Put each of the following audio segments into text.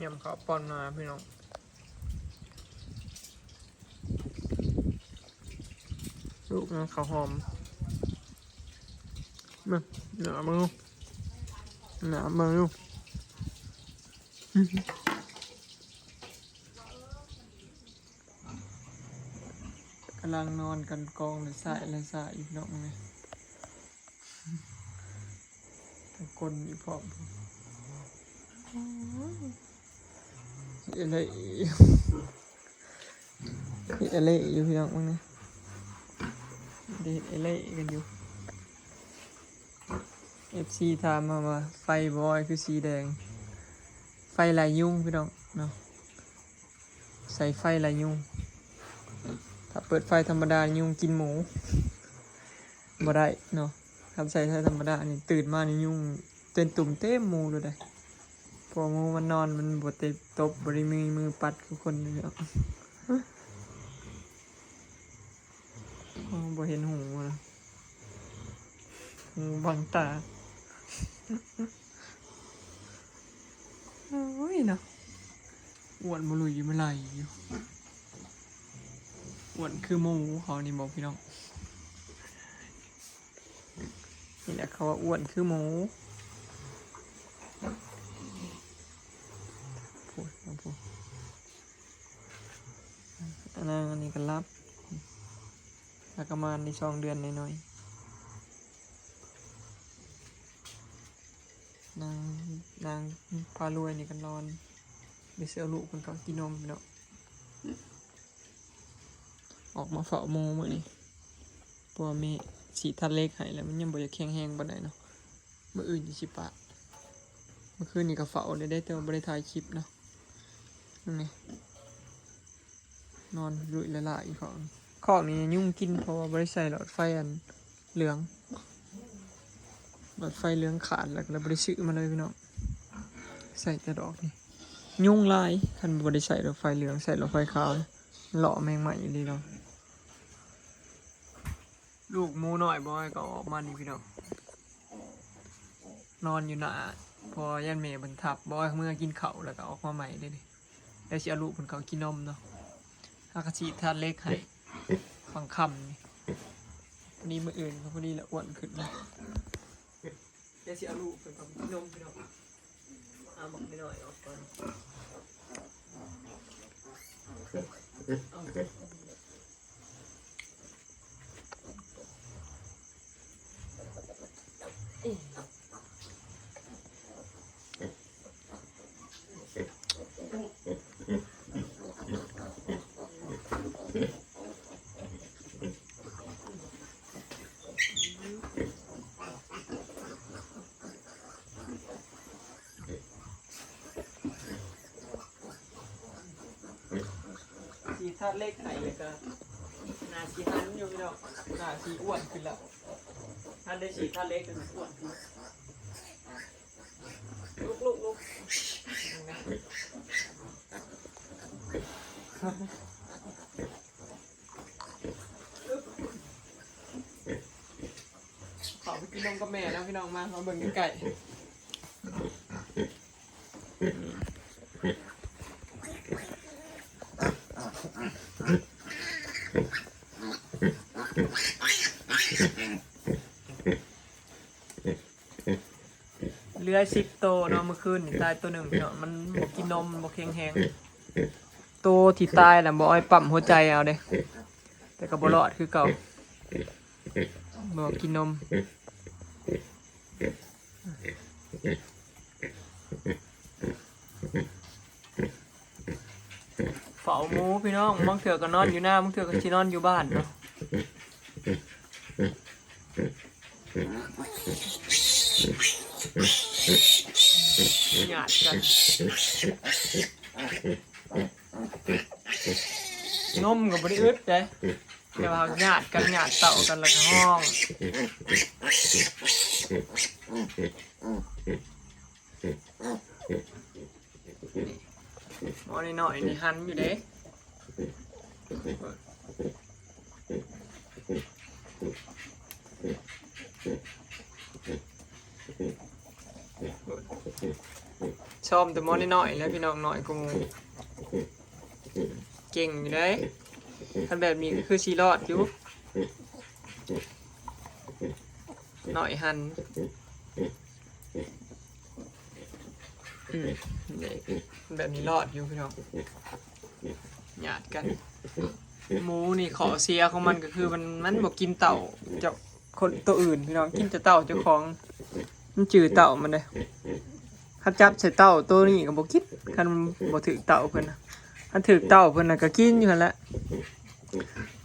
ຍຳເຂົ້າປ້ອນມາພີ່ນ້ອງ ລູກນະ ເຂົ້າຫອມ ມາ ໜາມາ ໜາມາ ກຳລັງນອນກັນກອງລະຊາຍລະຊາຍຢູ່ພີ່ນ້ອງເອີຍ ທັງຄົນອີກພ້ອມ ເຮັດອະໄລ ເຮັດອະໄລຢູ່ພີ່ນ້ອງເບິ່ງນີ້ ເຮັດອະໄລກັນຢູ່ ເອັຟຊີຖາມມາວ່າ ໄຟບອຍຄືສີແດງ ໄຟໄລ່ຍຸງພີ່ນ້ອງເນາະ. ໃສ່ໄຟໄລ່ຍຸງ ຖ້າເປີດໄຟທຳມະດາຍຸງກິນໝູ ບໍ່ໄດ້ເນາະ ຄັນໃສ່ໄຟທຳມະດານີ້ ຕື່ນມານີ້ຍຸງເຕັມຕຸ່ມເຕັມໝູໂລດເດ້ ເພາະໝູມັນນອນ ມັນບໍ່ໄດ້ຕົບ ບໍ່ໄດ້ມີມືປັດຄືຄົນເນາະ ໂອ້ ບໍ່ເຫັນຫູນະ ຫູບັງຕາ ໂອ້ຍເນາະ ອ້ວນບໍ່ລຸຍມາໄລ່ຢູ່ ອ້ວນຄືໝູເຂົານີ້ບໍ່ພີ່ນ້ອງ ນີ້ແຫຼະເຂົາວ່າອ້ວນຄືໝູ ໂອ້ຍ ອັນນັ້ນ ອັນນີ້ກໍຫຼັບ ແລ້ວກໍມາໄດ້ສອງເດືອນໜ້ອຍໆ ນາງ ນາງພາລວຍນີ້ກໍນອນ ໄປຊື້ເອົາລູກເພິ່ນເຂົ້າກິນນົມເນາະ ອອກມາເຝົ້າໝູມື້ນີ້ ເພາະວ່າແມ່ສີດທາດເຫຼັກໃຫ້ແລ້ວ ມັນຍັງບໍ່ຢາກແຂງແຮງປານໃດເນາະ ມື້ອື່ນຈັ່ງຊິປະ ເມື່ອຄືນນີ້ກໍເຝົ້າແລ້ວເດ້ ແຕ່ວ່າບໍ່ໄດ້ຖ່າຍຄລິບເນາະ ນີ້ ນອນລຸຍລະລາຍຢູ່ຄອກ ຄອກນີ້ຍຸງກິນ ເພາະວ່າບໍ່ໄດ້ໃສ່ຫຼອດໄຟອັນເຫຼືອງ ຫຼອດໄຟເຫຼືອງຂາດ ແລ້ວກໍເລີຍບໍ່ໄດ້ຊື້ມາເລີຍພີ່ນ້ອງ ໃສ່ແຕ່ດອກນີ້ ຍຸງຫຼາຍ ຄັນບໍ່ໄດ້ໃສ່ຫຼອດໄຟເຫຼືອງ ໃສ່ຫຼອດໄຟຂາວ ເລາະແມງໄມ້ອີ່ຫຼີເນາະ ລູກໝູນ້ອຍບອຍກໍອອກມານີ້ພີ່ນ້ອງ ນອນຢູ່ໜ້າ ເພາະວ່າຢ້ານແມ່ເພິ່ນທັບ ບອຍເມືອກິນເຂົ້າ ແລ້ວກໍອອກມາໃໝ່ເດ້ນີ້ ແລ້ວຊິເອົາລູກເພິ່ນເຂົ້າກິນນົມເນາະ ຫາກະສີດທາດເຫຼັກໃຫ້ ຝັ່ງຄ່ຳນີ້ ພໍດີມື້ອື່ນກໍພໍດີລະອ້ວນຂຶ້ນ ແລ້ວຊິເອົາລູກເພິ່ນເຂົ້າກິນນົມພີ່ນ້ອງ ເອົາບັກນ້ອຍໆອອກກ່ອນ ສີດທາດເຫຼັກໃຫ້ ແລ້ວກໍໜ້າຊິຫັນຢູ່ພີ່ນ້ອງ ໜ້າຊິອ້ວນຂຶ້ນແລ້ວ ທັນໄດ້ສີດທາດເຫຼັກຈົນອ້ວນຂຶ້ນ ລຸກໆໆ ເຂົ້າໄປກິນນົມກັບແມ່ເນາະພີ່ນ້ອງ ມາ ມາເບິ່ງໃກ້ໆ ເຫຼືອສິບໂຕເນາະ ມື້ຄືນນີ້ຕາຍໂຕໜຶ່ງເນາະ ມັນບໍ່ກິນນົມ ບໍ່ແຂງແຮງ ໂຕທີ່ຕາຍລະບອຍປ້ຳຫົວໃຈເອົາເດ້ ແຕ່ກໍບໍ່ລອດຄືເກົ່າ ບໍ່ກິນນົມ ເຝົ້າໝູພີ່ນ້ອງ ບາງເທື່ອກໍນອນຢູ່ນາ ບາງເທື່ອກໍຊິນອນຢູ່ບ້ານເນາະ ຍາດກັນ ນົມກໍບໍ່ໄດ້ອຶດເດ້ ແຕ່ວ່າຍາດກັນ ຍາດເຕົ້າກັນ ແລ້ວກໍຮ້ອງ ໝໍ້ນ້ອຍໆນີ້ຫັນຢູ່ເດ້ ສ ຕ້ອມແຕ່ໝໍ້ນ້ອຍໆແຫຼະພີ່ນ້ອງ ນ້ອຍກວ່າໝູ່ ເກັ່ງຢູ່ເດ້. ຄັນແບບນີ້ກໍຄືຊິລອດຢູ່ ນ້ອຍຫັ້ນ. ອືມ ນີ້ ແບບນີ້ລອດຢູ່ພີ່ນ້ອງ ຍາດກັນ. ໝູນີ້ຂໍ້ເສຍຂອງມັນກໍຄືມັນ ມັນບໍ່ກິນເຕົ້າເຈົ້າ ຄົນ ໂຕອື່ນພີ່ນ້ອງ ກິນແຕ່ເຕົ້າເຈົ້າຂອງ ມັນຈື່ເຕົ້າມັນເດ້. ຄັນຈັບໃສ່ເຕົ້າໂຕນີ້ກໍບໍ່ກິນ ຄັນບໍ່ຖືກເຕົ້າເພິ່ນນະ. ຄັນຖືກເຕົ້າເພິ່ນນະກໍກິນຢູ່ຫັ້ນແຫຼະ.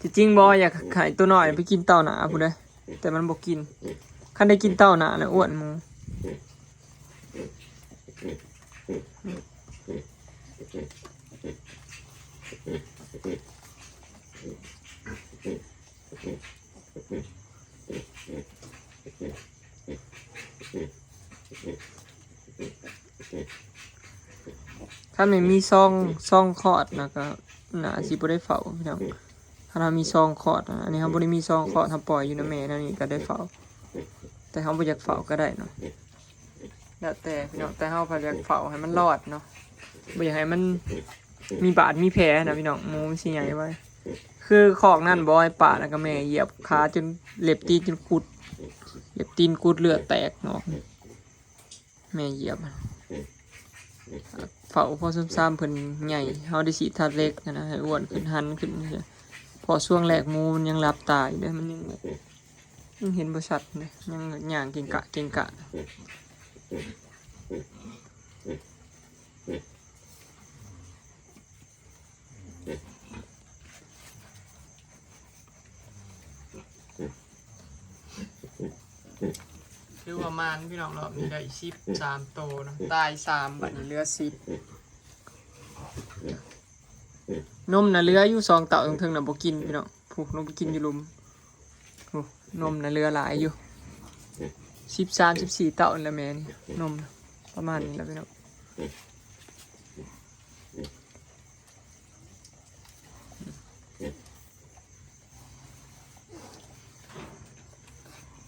ທີ່ຈິງບໍ່ຢາກໃຫ້ໂຕນ້ອຍໄປກິນເຕົ້າໜ້າພຸ້ນເດ້ ແຕ່ມັນບໍ່ກິນ. ຄັນໄດ້ກິນເຕົ້າໜ້ານະ ອ້ວນໝູ. ຄັນແມ່ນມີຊ່ອງ ຊ່ອງຄອດນະ ກໍໜ້າຊິບໍ່ໄດ້ເຝົ້າພີ່ນ້ອງ. ຄັນເຮົາມີຊ່ອງຄອດນະ ອັນນີ້ເຮົາບໍ່ໄດ້ມີຊ່ອງຄອດ ເຮົາປ່ອຍຢູ່ນຳແມ່ແນວນີ້ກໍໄດ້ເຝົ້າ ແຕ່ເຮົາບໍ່ຢາກເຝົ້າກໍໄດ້ເນາະ. ແລ້ວແຕ່ພີ່ນ້ອງ ແຕ່ເຮົາກໍຢາກເຝົ້າໃຫ້ມັນລອດເນາະ ບໍ່ຢາກໃຫ້ມັນມີບາດມີແຜນະພີ່ນ້ອງ ໝູມັນຊິໃຫຍ່ໄວ. ຄືຄອກນັ້ນບໍ່ ອ້າຍປາດ ແລ້ວກໍແມ່ຢຽບຂາຈົນເລັບຕີນຈົນກຸດ ເລັບຕີນກຸດເລືອດແຕກນອກ ແມ່ຢຽບ. ເຝົ້າພໍຊາມໆເພິ່ນໃຫຍ່ ເຮົາໄດ້ສີດທາດເຫຼັກຫັ້ນນະ ໃຫ້ອ້ວນຂຶ້ນ ຫັນຂຶ້ນ. ເພາະຊ່ວງແລກໝູມັນຍັງຫຼັບຕາຢູ່ເດ້ ມັນຍັງ ຍັງເຫັນບໍ່ຊັດເດ້ ຍັງຍ່າງເກັງກະເກັງກະ. ຖືວ່າໝານພີ່ນ້ອງ ລອບນີ້ໄດ້ສິບສາມໂຕເນາະ ຕາຍສາມ ບັດນີ້ເຫຼືອສິບ. ນົມນະເຫຼືອຢູ່ສອງເຕົ້າເທິງໆນະ ບໍ່ກິນພີ່ນ້ອງ ຜູ້ລົງໄປກິນຢູ່ລຸ່ມ. ໂອ້ ນົມນະເຫຼືອຫຼາຍຢູ່ ສິບສາມ ສິບສີ່ເຕົ້າຫັ້ນລະແມ່ນີ້ ນົມນະ ປະມານນີ້ລະພີ່ນ້ອງ.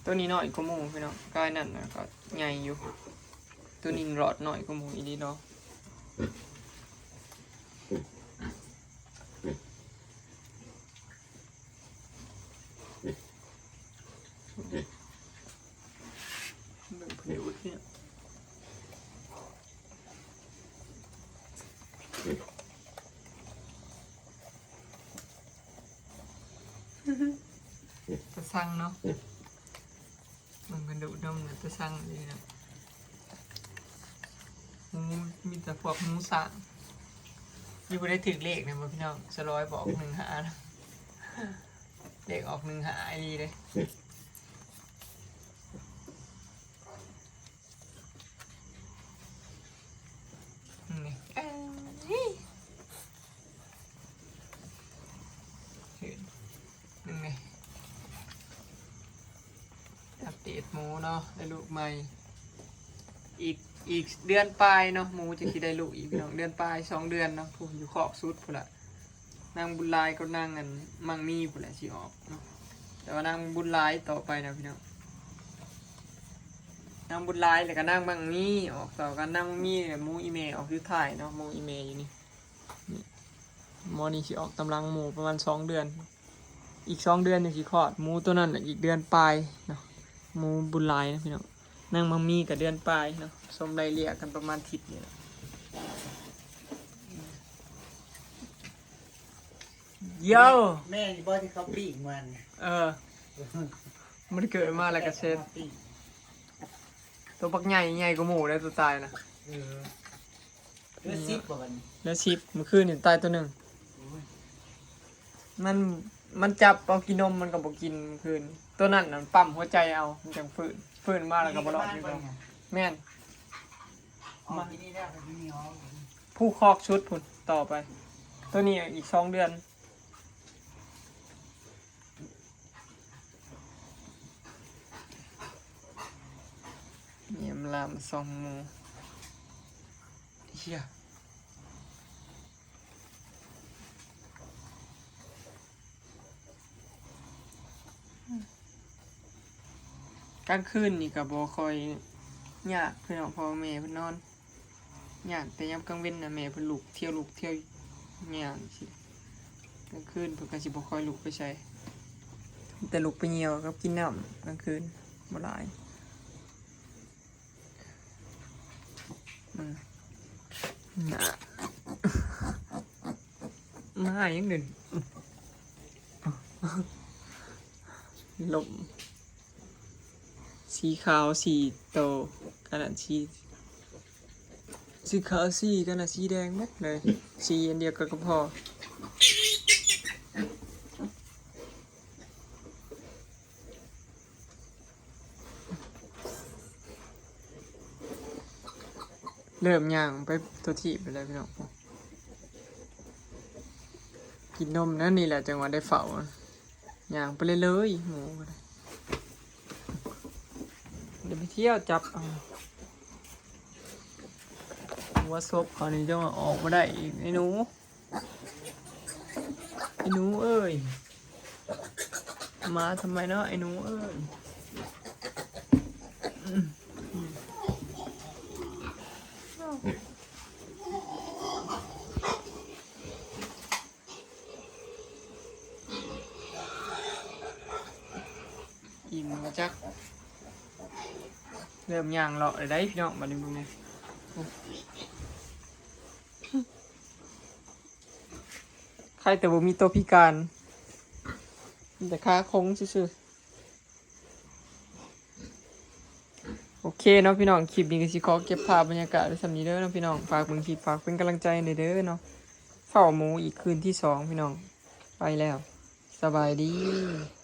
ໂຕນີ້ນ້ອຍກວ່າໝູ່ພີ່ນ້ອງ ກາຍນັ້ນນະກໍໃຫຍ່ຢູ່ ໂຕນີ້ລອດນ້ອຍກວ່າໝູ່ອີ່ຫຼີເນາະ. ເບິ່ງເພິ່ນດູດເນາະ ຕາຊັງເນາະ. ມັນກະດູດນົມນະ ຕາຊັງອີ່ຫຼີນະ. ໝູ ມີແຕ່ພວກໝູຊ້າງ. ມີຜູ້ໃດຖືກເລກແດ່ບໍ່ພີ່ນ້ອງ? ສະລອຍບອກໜຶ່ງຫ້ານະ ເລກອອກໜຶ່ງຫ້າອີ່ຫຼີເດ້. ນີ້ ເອີ ເຫັນ ນີ້ ອັບເດດໝູເນາະ ໄດ້ລູກໃໝ່. ອີກ ອີກເດືອນປາຍເນາະ ໝູຈະຊິໄດ້ລູກອີກພີ່ນ້ອງ ເດືອນປາຍ ສອງເດືອນເນາະ. ຜູ້ຢູ່ຄອກສຸດພຸ້ນລະ ນາງບຸນຫຼາຍກັບນາງອັນມັງມີພຸ້ນແຫຼະຊິອອກເນາະ. ແຕ່ວ່ານາງບຸນຫຼາຍຕໍ່ໄປນະພີ່ນ້ອງ ນາງບຸນຫຼາຍແລ້ວກໍນາງມັງມີອອກຕໍ່ກັນ. ນາງມັງມີແຫຼະ ໝູອີ່ແມ່ອອກສຸດທ້າຍເນາະ ໝູອີ່ແມ່ຢູ່ນີ້. ນີ້ ໝໍນີ້ຊິອອກຕາມຫຼັງໝູປະມານສອງເດືອນ ອີກສອງເດືອນຈັ່ງຊິຄອດ. ໝູໂຕນັ້ນນະອີກເດືອນປາຍເນາະ ໝູບຸນຫຼາຍນະພີ່ນ້ອງ. ນາງມັງມີກໍເດືອນປາຍເນາະ ສົມໄລ່ເລ່ຍກັນປະມານທິດນີ້ແຫຼະ. ໂຢ ແມ່ນບໍ່ທີ່ເຂົາປີ້ງມັນ? ເອີ ມັນເກີດມາແລ້ວກໍເຊັດ ໂຕບັກໃຫຍ່ ໃຫຍ່ກວ່າໝູເດ້ ໂຕຕາຍນະ. ເອີ ເຫຼືອສິບບໍ່ບັດນີ້? ເຫຼືອສິບ ມື້ຄືນນີ້ຕາຍໂຕໜຶ່ງ. ໂອ້ຍ ມັນ ມັນຈັບເອົາກິນນົມ ມັນກໍບໍ່ກິນມື້ຄືນ. ໂຕນັ້ນນະປ້ຳຫົວໃຈເອົາ ມັນຈັ່ງຟື້ນ ຟື້ນມາແລ້ວກໍບໍ່ລອດຄືເກົ່າ. ແມ່ນ ອອກທີ່ນີ້ແລ້ວກໍຊິມີອອກ ຜູ້ຄອກສຸດພຸ້ນຕໍ່ໄປ. ໂຕນີ້ອີກສອງເດືອນ. ແຍມລາມສອງໝູ ເຮີຍ. ກາງຄືນນີ້ກໍບໍ່ຄ່ອຍຍາກພີ່ນ້ອງ ເພາະວ່າແມ່ເພິ່ນນອນ. ຍາກ ແຕ່ຍາມກາງເວັນນະ ແມ່ເພິ່ນລຸກ ທ່ຽວລຸກທ່ຽວຍ່າງຊີ້ ກາງຄືນເພິ່ນກະຊິບໍ່ຄ່ອຍລຸກໄປໃສ ແຕ່ລຸກໄປຍ່ຽວກັບກິນນ້ຳກາງຄືນ ບໍ່ຫຼາຍ. ອືມ ໜ້າ ມາຫາຫຍັງເດີ ລົມ ສີຂາວສີ່ໂຕ ກະນັ້ນສີ ສີຂາວສີ່ ກະນັ້ນສີແດງໝົດເລີຍ ສີອັນດຽວກັນກະພໍ. ເລີ່ມຍ່າງໄປທົ່ວທີບແລ້ວພີ່ນ້ອງ ກິນນົມນັ້ນນີ້ແຫຼະ ຈັ່ງວ່າໄດ້ເຝົ້າ ຍ່າງໄປເລື້ອຍໆ ໝູກະໄດ້ ໄດ້ໄປທ່ຽວຈັບເອົາ ຫົວສົບເຂົານີ້ຈັ່ງວ່າອອກບໍ່ໄດ້ອີກ ໄອ້ໜູ. ໄອ້ໜູເອີຍ ມາທຳໄມເນາະ ໄອ້ໜູເອີຍ. ອີ່ມບໍ່ຈັກ ເລີ່ມຍ່າງເລາະແລ້ວໃດ໋ພີ່ນ້ອງ ບັດນີ້ເບິ່ງແດ່. ໄຄແຕ່ບໍ່ມີໂຕພິການ ມີແຕ່ຂາຄົງຊື່ໆ. ໂອເຄເນາະພີ່ນ້ອງ ຄລິບນີ້ກະຊິຂໍເກັບພາບບັນຍາກາດໄວ້ສ່ຳນີ້ເດີເນາະພີ່ນ້ອງ ຝາກເບິ່ງຄລິບ ຝາກເປັນກຳລັງໃຈແດ່ເດີເນາະ. ເຝົ້າໝູອີກຄືນທີສອງພີ່ນ້ອງ ໄປແລ້ວ ສະບາຍດີ.